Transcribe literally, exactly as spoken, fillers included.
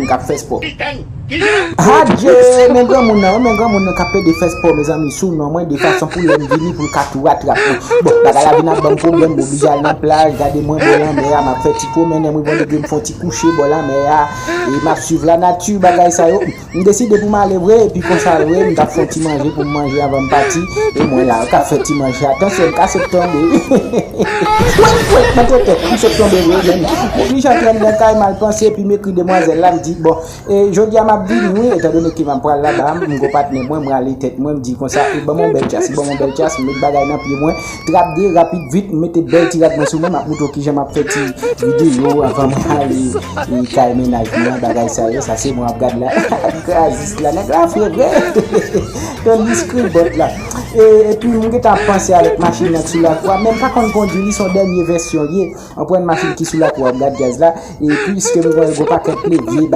k ap fè spò. Adje, men granmoun nan, men granmoun nan k ap pede fè spò, mezanmi, sou non mwen, de fason pou lè m vini pou l ka tou ratrap mwen. Bon, bagay la vin ap ban m pwoblèm, m oblije al nan plaj, gade mwen bò lanmè a, m ap fè ti pwomennen, mwen bon degre m fè yon ti kouche bò lanmè a, e m ap swiv lanati, bagay sa yo. M deside pou m ale vre, epi konsa vre, m t ap fè yon ti manje pou m manje anvan m pati, e mwen la, k ap fè ti manje, atansyon, m ka sot tonbe. Wèt, wèt, nan tèt, m sot tonbe vre, men m oblije antre anndan kay, m al panse, epi m ekri demwazèl la, m di, bon, E jodi a m ap vini wi, etandone ke m ap pral laba, m gon patnè mwen, m rale tèt mwen, m di konsa, e ban m yon bèl chas, e ban m yon bèl chas, m met bagay nan pye mwen, trap de, rapid, vit, m mete bèl ti rad mwen sou mwen, m ap montre w kijan m ap fè ti videyo anvan mwen ale e kay mennaj mwen, bagay sa yo, sa se mwen ap gad la, grazis la, nèg la fre vre, yon lis kribòt la. E, epi m gentan ap panse avèk machin nan ki sou lakou a, men m pa konn kondui li, se yon dènye vèsyon l ye, anpwen machin ki sou lakou a, w ap gad djaz la, e piske m wè l gon pakèt levye,